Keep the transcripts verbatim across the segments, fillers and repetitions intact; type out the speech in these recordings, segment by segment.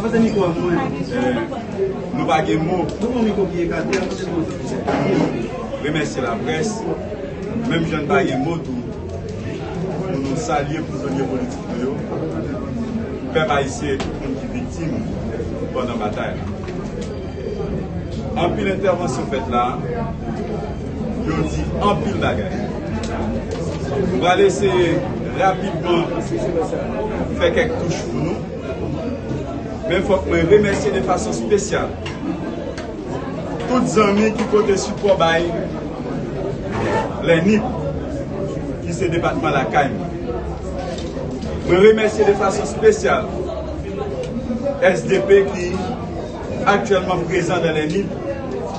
Pase mikwo a mwen. Eh, nou pa gen mo. Nou pran mikwo ki ekate a, pase nou. Remèsye laprès. Menm jan n pa gen mo tou pou nou salye prizonye politik nou yo. Pèp ayisyen, tout moun ki viktim pandan batay la. Anpil entèvansyon fèt la, yo di anpil bagay. M pral eseye rapidman fè kèk touch pou nou. Men fòk mwen remèsye de fason espesyal tout zanmi ki pote sipò bay Lè Nip, ki se depatman lakay mwen. Mwen remèsye de fason espesyal S D P ki aktyèlman prezan nan Lè Nip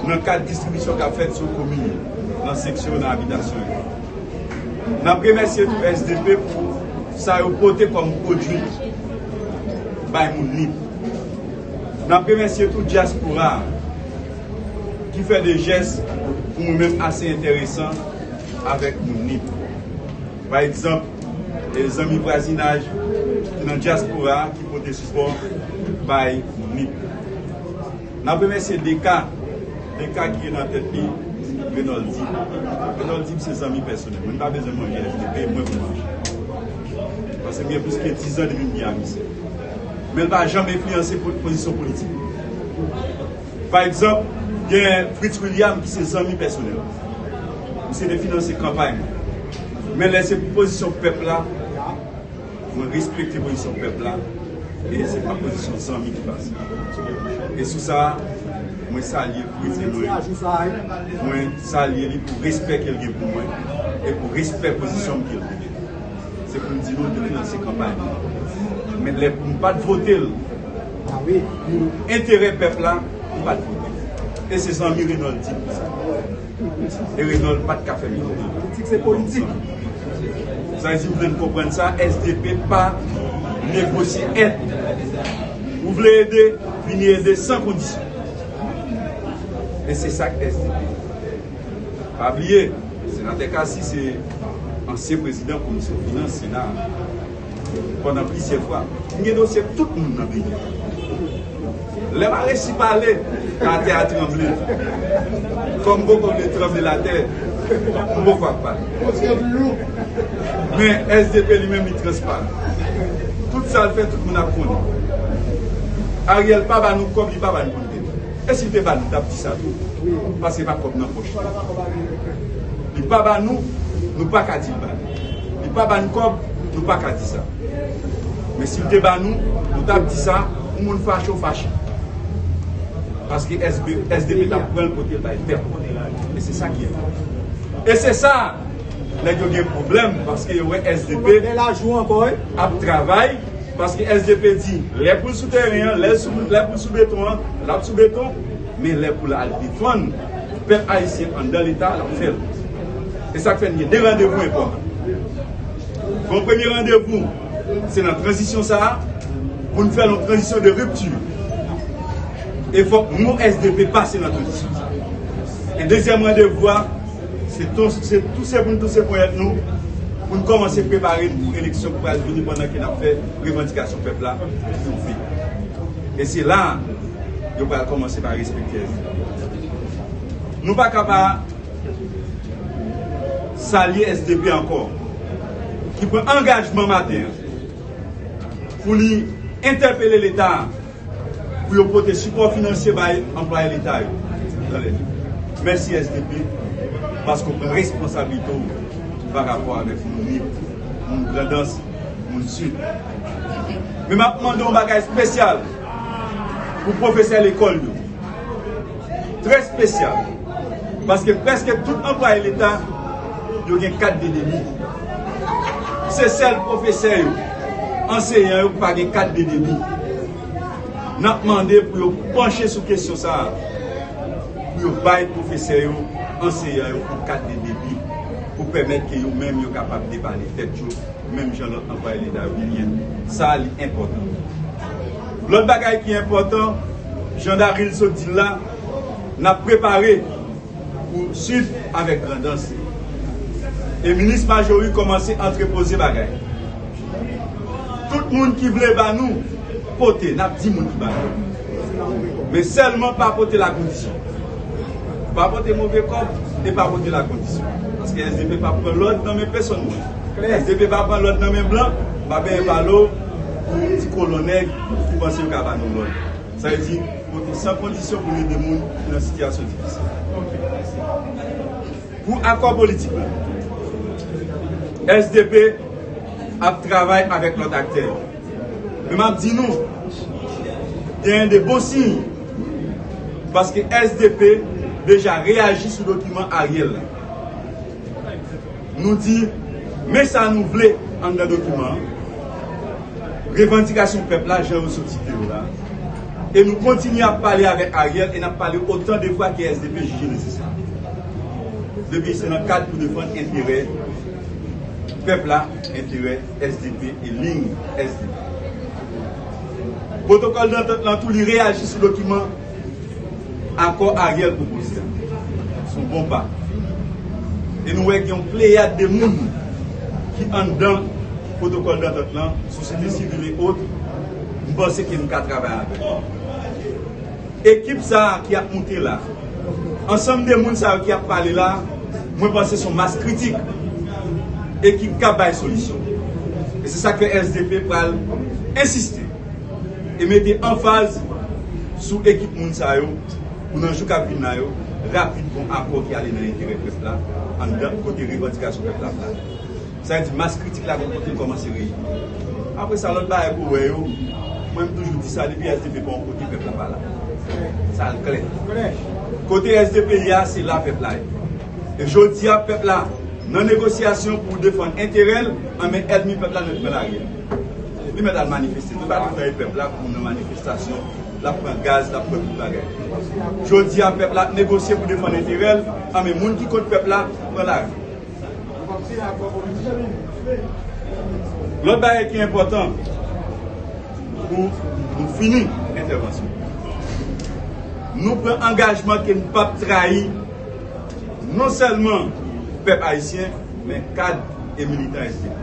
nan kad distribisyon k ap fèt sou komin yo, nan seksyon yo, nan abitasyon yo. N ap remèsye tou S D P pou sa yo pote kòm pwodui bay moun Nip. N ap remèsye tou dyaspora a ki fè de jès pou mwen menm ase enteresan avèk moun Nip. Pa egzanp, e zanmi vwazinaj ki nan dyaspora a ki pote sipò bay moun Nip. N ap remèsye Deka, Deka ki nan tèt li, Renold Dib. Renold Dib se zanmi pèsonèl mwen. M pa bezwen manje S D P, mwen pou manje. Paske m gen plis ke diz an depi m gen ak misye. Men l pa janm enfliyanse po-, pozisyon politik. Pa egzanp, gen Fritz William ki se zanmi pèsonèl. Misye te finanse kanpay mwen. Men lè se pou pozisyon pèp la, mwen respekte pozisyon pèp la, e se pa pozisyon zanmi ki pase. E sou sa, mwen salye frè mwen, mwen salye li pou respè ke l gen pou mwen, e pou respè pozisyon m ke l te gen. Se pou m di nou, l te finanse kanpay mwen. Men lè pou m pa t vote l, pou enterè pèp la, m pa t vote l. E se zanmi Renold Dib sa. E Renold pa t ka fè m vote. Politik se politik. Sa vle di, m vle n konprann sa, S D P pa negosye èd. Ou vle ede, vini ede san kondisyon. E se sa k S D P. Pa bliye, senatè Cassy se ansyen prezidan komisyon finans Sena a pandan plizyè fwa. M gen dosye tout moun nan peyi a. Lè m a resi pale, latè a tranble. Kòm m poko vle tranble latè, m poko ap pale. Men S D P li menm li transparan. Tout sa l fè, tout moun ap konnen. Ariel pa ba nou kòb, li pa ba nou kòb. E si l te ba nou, n t ap di sa tou. Paske pa kòb nan pòch li. Li pa ba nou, nou pa ka di l ba nou. Li pa ba n kòb, nou pa ka di sa. Men si l te ba nou, nou t ap di sa, pou moun fache w fache. Paske S B, S D P t ap pran l pote l bay pèp. E se sa ki enpòtan. E se sa, nèg yo gen pwoblèm, paske yo wè S D P ap travay, paske S D P di, lè pou l sou teren an, lè sou, lè pou l sou beton an, l ap sou beton, men lè pou l al defann pèp ayisyen anndan Leta, l ap fè l. E sa k fè n gen de randevou enpòtan. Bon, premye randevou, se nan tranzisyon sa a, pou n fè yon tranzisyon de ripti. E fòk nou, S D P, pase nan tranzisyon sa a. E dezyèm randevou a, se tou, se touse pou n touse ponyèt nou, pou n kòmanse prepare n pou eleksyon ki pral vini pandan ke n ap fè revandikasyon pèp la rive. E se la, yo pral kòmanse pa respekte S D P. Nou pa ka pa salye S D P ankò, ki pran angajman maten an pou li entèpele Leta pou yo pote sipò finansye bay anplwaye Leta yo. Mèsi S D P, paske w pran responsablite w pa rapò avèk moun Nip, moun Grandans, moun Sid. Men m ap mande yon bagay espesyal pou pwofesè lekòl yo. Trè espesyal. Paske prèske tout anplwaye Leta, yo gen kat de demi. Se sèl pwofesè yo, anseyan yo ki pa gen kat de demi. N ap mande pou yo panche sou kesyon sa a, pou yo bay pwofesè yo, anseyan yo yon kat de demi, pou pèmèt ke yo menm yo kapab depane tèt yo, menm jan lòt anplwaye Leta yo genyen. Sa a, li enpòtan. Lòt bagay ki enpòtan, jan Daril sot di l la, n ap prepare pou Sid avèk Grandans. E minis Majory kòmanse antrepoze bagay. Tout moun ki vle ba nou Pote, n ap di moun ki ba lòd. Men sèlman pa pote lakondisyon. Pa pote move kòb e pa pote lakondisyon. Paske S D P pa pran lòd nan men pèsonn moun. S D P pa pran lòd nan men blan, m pa benyen pale w pou ti kolon nèg ki panse yo ka ba nou lòd. Sa vle di, pote san kondisyon pou n ede moun ki nan sitiyasyon difisil. Pou akò politik la, S D P ap travay avèk lòt aktè yo. Men m ap di nou, genyen de bon siy, paske S D P deja reyaji sou dokiman Ariel la. Nou di, men sa nou vle anndan dokiman an, revandikasyon pèp la, jan yo sot site yo la. E nou kontinye ap pale avèk Ariel e n ap pale otan de fwa ke S D P jije nesesè. Depi se nan kad pou defann enterè pèp la, enterè S D P e liy S D P. Pwotokòl dantant lan tou li reyaji sou dokiman akò Ariel pwopoze a. Se yon bon pa. E nou wè gen yon pleyad de moun ki anndan pwotokòl dantant lan, sosyete sivil e ot, m panse ke m ka travay avèk yo. Ekip sa a ki ap moute la, ansanm de moun sa yo ki ap pale la, mwen panse se yon mas kritik e ki kab bay solisyon. E se sa ke S D P pral ensiste e mete anfaz sou ekip moun sa yo pou nan jou k ap vin la yo, rapid gon akò ki ale nan enterè pèp la, anndan kote revandikasyon pèp la ap la. Sa vle di mas kritik la gon kote l kòmanse reyini. Apre sa, lòt bagay ke w wè yo, mwen m toujou di sa, depi S D P pa yon kote, pèp la pa la. Sa l klè. Kote S D P ye a, se la pèp la ye. E jodi a, pèp la nan negosyasyon pou defann enterè l, anben ènmi pèp la nan pran lari a. Li mèt al manifeste. Nou pa tout tan e pèp la pou nan manifestasyon, l ap pran gaz, l ap pran tout bagay. Jodi a, pèp la ap negosye pou defann enterè l, anben moun ki kont pèp la pran lari. Lòt bagay ki enpòtan pou nou fini entèvansyon, nou pran angajman ke n p ap trayi non sèlman pèp ayisyen, men kad e militan S D P.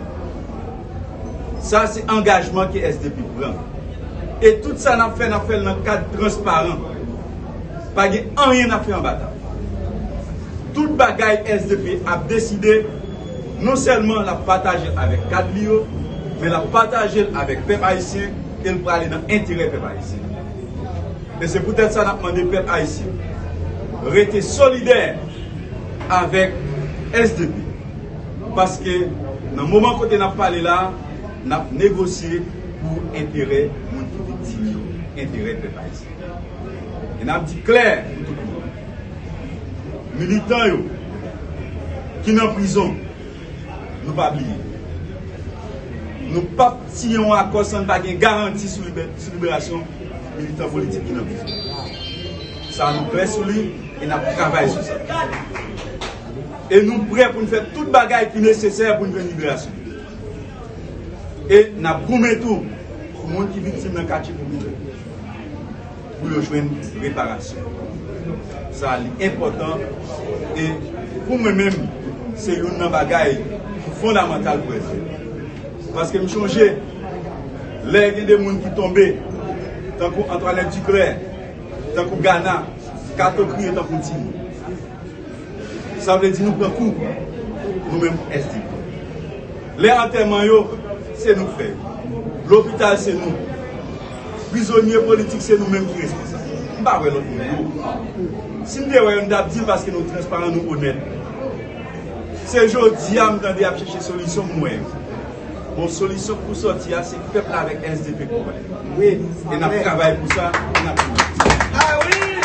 Sa se angajman ke S D P pran. E tout sa n ap fè, n ap fè l nan kad transparan. Pa gen anyen n ap fè anba tab. Tout bagay S D P ap deside, non sèlman l ap pataje l avèk kad li yo, men l ap pataje l avèk pèp ayisyen e l prale nan enterè pèp ayisyen. E se poutèt sa n ap mande pèp ayisyen rete solidè avèk S D P. Paske nan moman kote n ap pale la, n ap negosye pou enterè moun ki viktim yo, enterè pèp ayisyen. E n ap di klè pou tout moun. Militan yo ki nan prizon, nou pa bliye. Nou p ap siyen yon akò san n pa gen garanti sou libè-, sou liberasyon militan politik ki nan prizon. Sa nou klè sou li e n ap travay sou sa. E nou prè pou n fè tout bagay ki nesesè pou n jwenn liberasyon. E n ap goumen tou pou moun ki viktim nan katye popilè pou yo jwenn reparasyon. Sa li enpòtan e pou mwen menm, se youn nan bagay ki fondamantal pou S D P. Paske m chonje, lè gen de moun ki tonbe, tankou Antoinette Duclair, tankou Gana, Kato kriye tankou timoun. Sa vle di nou pran kou, nou menm S D P. Lè antèman yo, se nou k fè yo. Lopital, se nou. Prizonye politik, se nou menm ki responsab. M pa wè lòt moun yo. Si m te wè yo, m t ap di l paske nou transparan, nou onèt. Se jodi a m tande y ap chèche solisyon, m wè yo. Bon, solisyon k pou sòti a, se pèp la avèk S D P k pou wè. Wi. E n ap travay pou sa, e n ap fini.